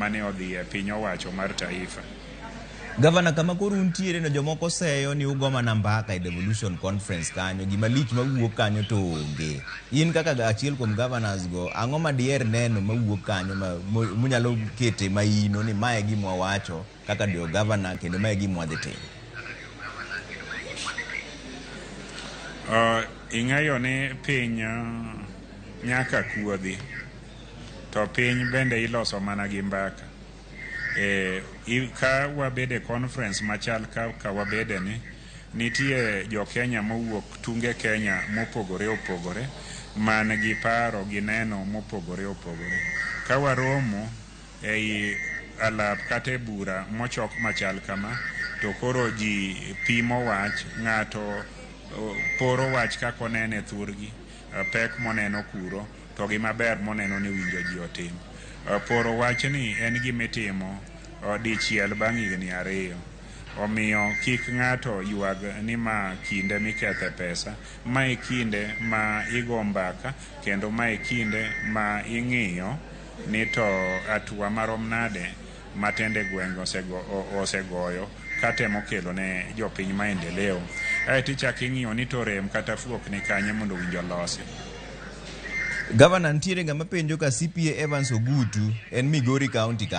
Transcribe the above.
Mane odhi e piny owacho mar taifa. Gavana, kama koro untiere no jomoko seyo ni ugo mana mbaka e devolution conference kanyo, gima lich mawuok kanyo to onge. In kaka achiel kuom governors go, ang'o ma diher neno mawuok kanyo ma munyalo kete maino ni mae e gima wawacho kaka jo governor kendo mae e gima wadhi timo? Ing'eyo ni piny nyaka kuodhi. To piny bende iloso mana gi mbaka. E, ka wabedo e conference machal kaka wabede ni, nitie jo Kenya mowuok tunge Kenya mopogore opogore man gi paro gi neno mopogore opogore. Ka waromo ei alap kata e bura mochok machal kama, to koro ji pimo wach, ng'ato poro wach kaka onene thurgi, pek moneno kuro, to gi maber moneno ni owinjo ji otim. Poro wachni en gima itimo dichiel bang' higni ariyo. Omiyo kik ng'ato ywag ni ma kinde mikethe pesa. Ma e kinde ma igo mbaka kendo ma e kinde ma ing'iyo ni to atua marom nade ma tende gwenge osegoyo katemo kelo ne jopiny maendeleo. Aeto ichako ing'iyo ni to rem kata fuok ni kanye mondo owinjo olosi. Gavana, nitiere ng'ama penjo ka CPA Evans Ogutu en Migori County.